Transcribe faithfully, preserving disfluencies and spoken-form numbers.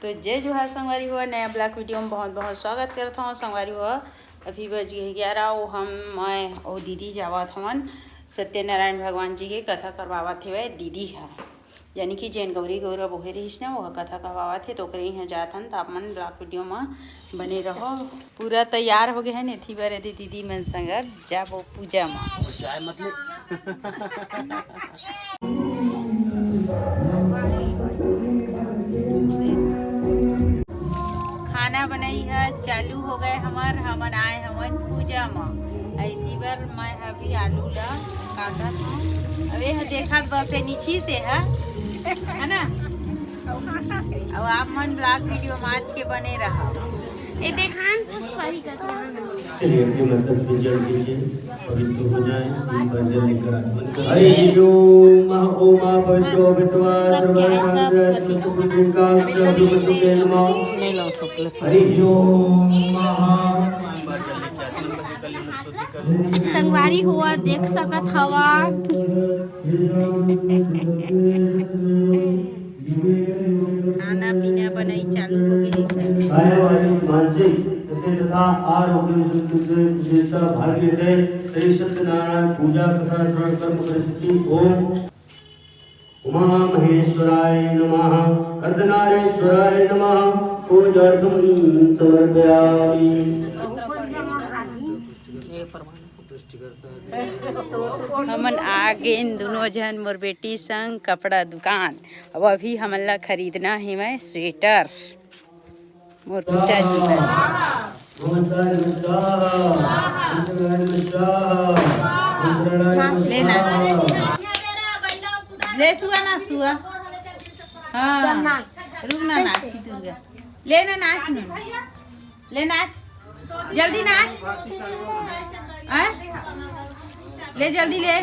तो जय जोहार संगवारी हो, नया ब्लॉग वीडियो में बहुत बहुत स्वागत करत हूँ संगवारी हो। अभी बज गए ग्यारह। वो हम, मैं और दीदी जावत हवन सत्यनारायण भगवान जी के कथा करवावत हेवय दीदी ह, यानी कि जेन गौरी गौरा बोहे रहिस ना, वो कथा करवावत हे, तो ओकरे यहाँ जात हन। तो आप मन ब्लॉग वीडियो में बने रहो। पूरा तैयार हो गए हैं एथी बर, यदि दीदी मन संगत जाबो पूजा में। जाए मत ले। खाना बनाई है, चालू हो गए हमर, हमन आए हमन पूजा में। एथी बर मैं अभी आलू ला काटत हूँ। अब ये देखत बस ये नीची से है, है ना? अब आप मन ब्लॉग वीडियो में आज के बने रहा। ये देखान पुष्पा ही का। चलिए, अपने मंत्र से जल दीजिए, पवित्र हो जाए। एक बार जल लेकर आचमन करें। हरि ओम। मह ओम पवित्रो विद्वा सर्वरक्षांतरक्षुकुटिंका सर्वमतुके नमः। हरि ओम। महा संगवारी हुआ देख सकत हवा। खाना पीना बनाई चालू हो गई है। कायावाचिक मानसिक तथा आरोग्य विशेषता भाग लेते श्री सत्यनारायण पूजा तथा श्रवण कर्म परिस्थिति ओम उमा महेश्वराय नमः, अर्धनारेश्वराय नमः, पूजार्थम समर्पयामि। हमन आ गेन दुनों झन मोर बेटी संग कपड़ा दुकान। अब अभी हमन ला खरीदना हेवय स्वेटर मोर पिताजी बर। लेना। ले सुआ ना सुआ। हाँ। रुक ना नाची दुर्गा। ले ना नाच ना। ले नाच। जल्दी नाच। हाँ? ले जल्दी ले।